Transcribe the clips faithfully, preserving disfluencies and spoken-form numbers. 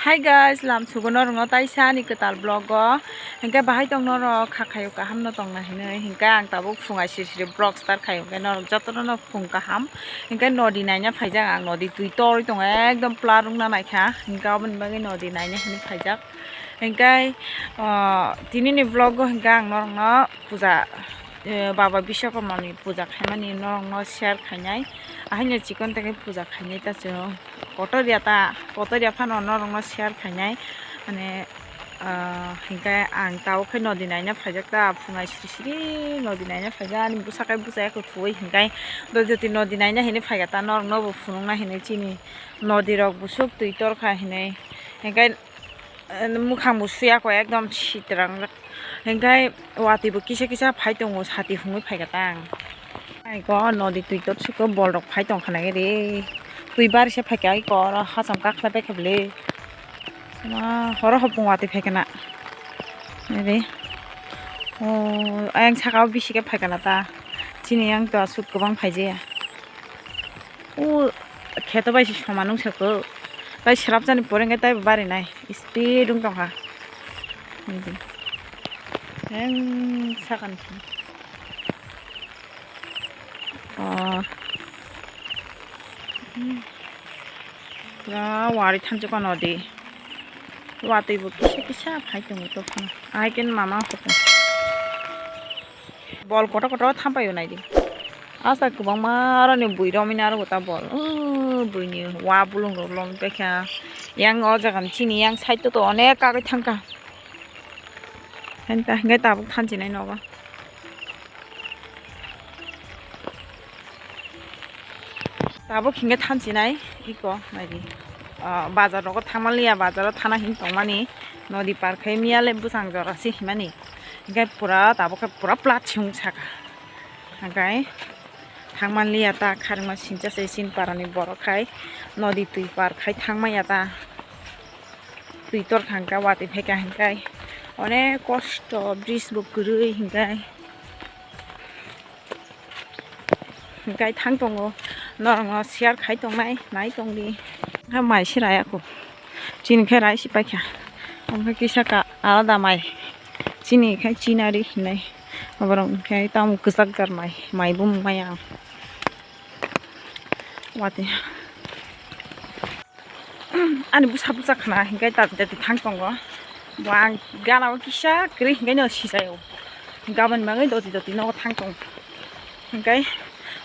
Hi guys, lam sugo norokno taisa ani kwtal vlog o. Hinkhe bahai tong norok, kha khayo kaham no tongna hinwi. Hinkhe ang tabuk phung ai siri siri vlog start khayo, hinkhe norok jotono no phung kaham. Hinkhe nodi naina phaijak ang, nodi twi torwi tongo, ekdom pla rwngna naikha. Hinkhe aboni bagwi nodi naina hinwi phaijak. Hinkhe, ah, tinini vlog o hinkhe ang norokno puja, eh, Baba Biswakarma ni puja khaimani norokno share khainai. Ahaino chikon tei khe puja khainai ta chwng. Kotor ya ta, kotor ya phano norokno share khainai. Mane, ah, hinkhe ang tabuk khe nodi naina phaijak ta, phung ai siri siri nodi naina phaijak. Ani bwsa kai bwsa ya kwthwi hinkhe do jyoti nodi naina hinwi phaikha ta, norokno bo phunukna hinwi chini nodi rok busuk twi torkha hinwi. Hinkhe, eh, mukhang bo suya kho ekdom sitrang. Hinkhe watwi bo kisa kisa phai tongo, sati hwnwi phaikha ta ang. Ai ko nodi twi tot suko bol rok phai tongkha nai re. Twi bari se phaikha ai ko oro hacham kakhlai baikha bwle. Ma horo hopung watwi phaikha na. Nai re. O ayang saka o bisi khe phaikha na ta. Chini yang to aswk kwbang phaijaya. O kheto bai se soma nung sako. Tai srapjani pore hwnkhe taibo barinai. Speed wng tongkha. Nidi. Yang sakani. O. Pura wari thansa kono di. Watwi bo kisa kisa phai tongo tokphano. Ai ken mama hoto. Bol kotor kotor thampaio naidi. Asa kwbangma aroni bui romwi naro ta bol. Uhh, buini wa bulung rok lom pekha. Yang o jaga ni chini yang side to to onek kagwi thangkha. Henta hingke tabuk thansinai nogo. Tabuk hingke thansinai iko naidi. Ah, bazar rogo thangmaliya, bazaro thana hin tongmani. Nodi par khe miyale bwsang jora se himani. Hingke pura tabuk khe pura plat se wng saka. Hingke thangmaliya ta kharma sincha se sin parani borok khai nodi twi par khai thangmaya ta. Twi tor kha hingke watwi phaikha hingke onek kosto bridge bo kwrwi hingke. Hingke thang tongo, norokno share khai tongnai, nai tongdi. Khe mai se raya kho. Chini khe rai se paikha. Omo khe kisa ka alada mai. Chini khe chinari hinai. Oborok khe tamo kwchak jar mai, mai bumung maya. Watwi. Ani bwsa bwsa khna hingke dati dati thang tongo. Bo ang gana o kisa kwrwi hingke no sijaio. Gaboni bagwi doti doti nogo thang tongo. Hingke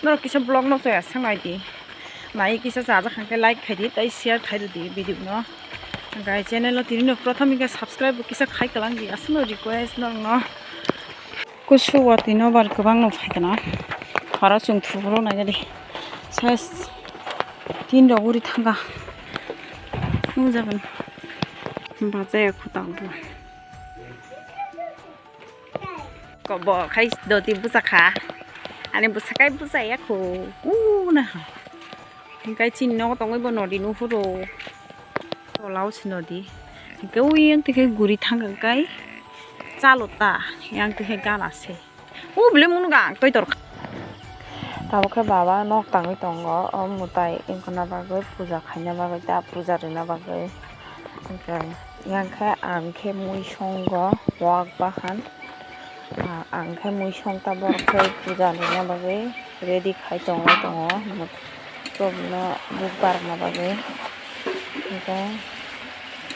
norok kisa vlog no chaya sanglai di. Nai kisa chajak hingke like khai di tei share khai di video no. Hingke channel o tini no prothom hingke subscribe bo kisa khai kalang di aswk no request norok no. Kusu watwi no bar kwbang no phaikha na. Horo chwng thuburo naikhe de. Size tin rok uri thangkha. Nukjakgwn. Bachaya kho tabuk bo. Kobo khai doti bwsa kha. Ani bwsa kai bwsa ya kho. Una. Hingkai chini nogo tongwi bo nodi nuhuro. Tola o se nodi. Hingke uyang tike guri thang kai. Chalo ta. Yang tike gana se. U bile munu ga toi tor. Tabuk khe baba nok tangwi tongo. O mwtai wngkha na bagwi puja khaina bagwi ta puja rwna bagwi. Hingke yang khe ang khe mui songo wak bahan. Ah, ang khe mui song ta borok khe puja rwna bagwi ready khai tongwi tongo. Probno buk barokna bagwi. Hingke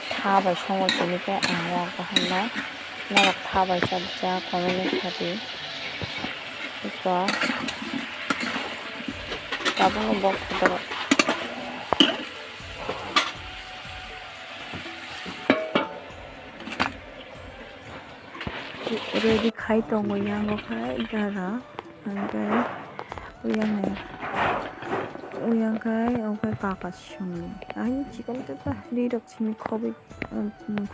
tha bai songo sini khe ang wak bahan na. Norok tha bai cha cha comment kha di. Iko tabukno box borok. Ready khai tongo yango khai gara hingke uyang hai uyang khai omo khai kaka songni ai chikon tei ta ri rok simi khoboi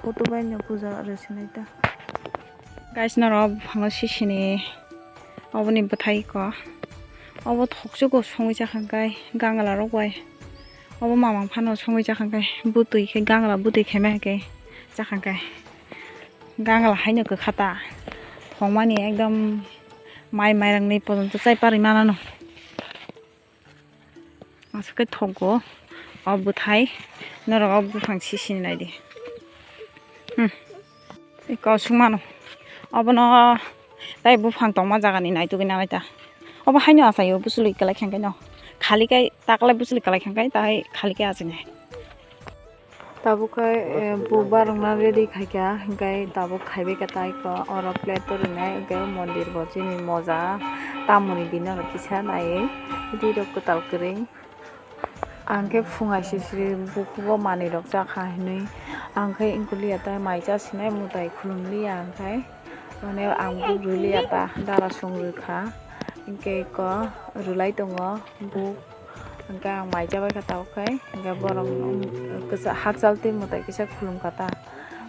photo bai no puja rw sinai ta. Guys norok buphango sisini oboni bwthai ko obo thoksugo songwi chakha khai gangla rok bai obo mamang phano songwi chakha khai bwtwi khe gangla bwtwi khe maya khe chakha khai. Gangla haino kwkha ta. Thongmani ekdom mai mairangni pojonto chai parwi manano. Aswk khe thogo. O bwthai norok o buphang sisini naidi. Hmm. Eko sungmano. Obono tai buphang tongma jagani naitugwi nanai ta. Obo haino achaio buchuli kwlai khangkhe no. Khali kai taklai buchuli kwlai khangkhe tai khali kai achinai. Tabuk khe, eh, bubar rokna ready khaikha, hingkai tabuk khaibai kha tai ko oro plate o rinai, hingkai mondir bo chini moja tamoni dino kisa naiwi, ri rok kwtal kwrwi. Ang khe phung aisisiri bukugo manwi rok chakha hinwi, ang khe wngkuli ya tai mai chasinai mwtai khulum liya ang khai, mane ang buk rwliya ta dara song rwkha, hingke ko rwlai tongo buk. Hingke ang mai chabai kha tabuk khai, hingke borok, um, kisa hakchal twi mwtai kisa khulum kha ta.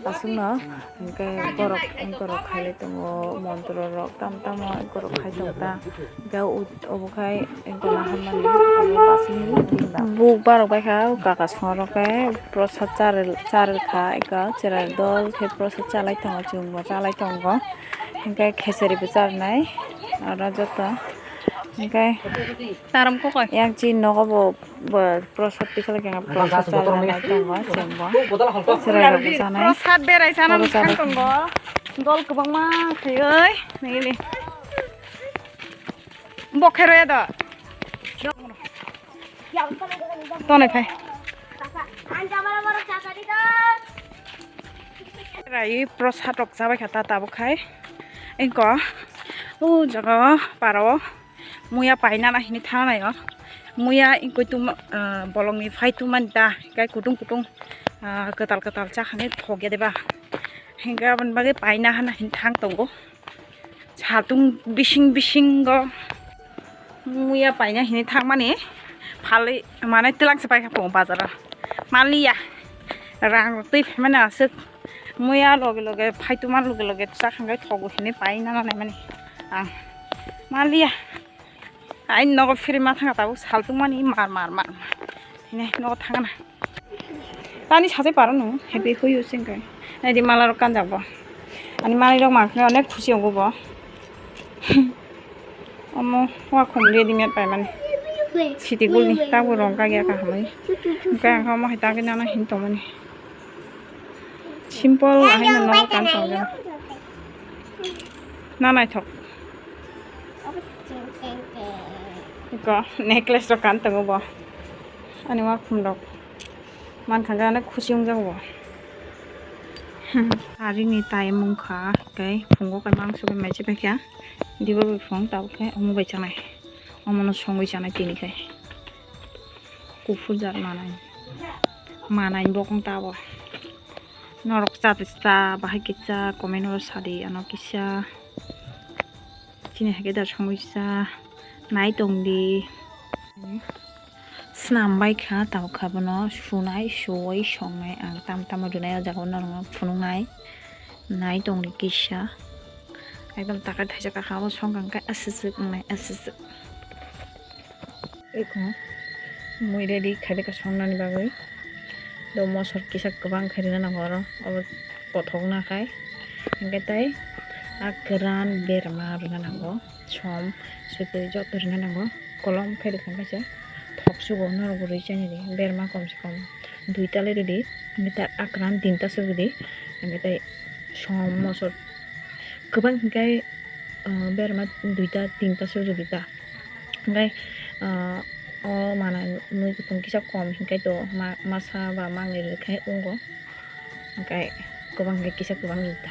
Aswkno hingke borok, borok khailai tongo, montro rok tamo tamo borok khai tongo ta. Hingke o, obo khai hingke naharmani obo basingni bini bak. Buk barok bai kha, o kaka songorok khe prosad charil, charil kha, eko cherai dol khe prosad chalai tongo, chwngno chalai tongo. Hingke khesari bo charnai oro joto. Hingke tarom kokoi. Yang chi nogo bo, bo prosad tikhala khe prosad chalai nai tongo chwngbo. Cherai rok bo chanai. Prosad berai chana oro mwkhang tongo. Dol kwbangma khaioi nini. Bo khe roya do. Tonai phai. Rai prosad rok chabai kha ta tabuk khai. Engko o jaga o para o muya paina na hini thang nai o. Muya engkoi tuma, ah, bolong ni phai tuma ni ta kai kutung kutung, ah, kwtal kwtal cha khani thok ya deba. Hingke aboni bagwi paina hana hini thang tongo. Satung bising bisingo muya paina hini thangmani phalwi mane twlang se paikha tongo bazaro. Maliya rang rok twi phaimani aswk muya loge loge phaituma loge loge chakha hingke thogo hini paina nanai mani ang maliya. Ai nogo phiri ma thanga tabuk saltung mani mar mar mar mar. Hine nogo thangna. Tani sajai paro no happy huyu singkai. Naidi mala rok kanjak bo. Ani mali rok mankhe onek khusi ongbo bo. Omo wa khum ready made pai mani. City gulni tabu rong kagya kahamai. Hingke ang omo hai tagwi nana hin tongmani. Simple ahai no nogo kan tongya. Na naithok. Iko necklace rok kan tongo bo. Ani wa khum rok. Mankha gana khusi wngjago bo. Arini tai mungkha tei phungo kai mangso bai mai se paikha. Dibo bai phung tabuk khe omo bai chanai. Omono songwi chanai tini khai. Kuphur jat manai. Manai bokong tabo. Norok cha cha bahai kisa comment o sadi ano kisa. Chini hai khe da songwi cha nai tong di. Snam bai kha tabuk kha bono sunai suwi songnai ang tam tamo rwnai o jaga o norok phunuknai nai tong di kisa. Ekdom takai thaisa kakha o songkang khe aswk swk wngnai aswk swk. Eko mui ready khaide ka songnani bagwi. Do mosor kisa kwbang khe rwna nango oro, obo kothok na khai. Hingke tei a kwran berma rwna nango. Som sutwi joto rwna nango. Kolom khe rwkha kaisa thok sugo norok bo rwi chani di. Berma kom se kom duita le rwdi. Hingke tei a kwran tinta se rwdi. Hingke tei som mosor kwbang hingke, ah, berma duita tinta se rwdi ta. Hingke, ah, o manai mui kutung kisa kom hingke to ma-, masa ba mangnwi rwkhe wngo. Hingke kwbang hingke kisa kwbang rwdi ta.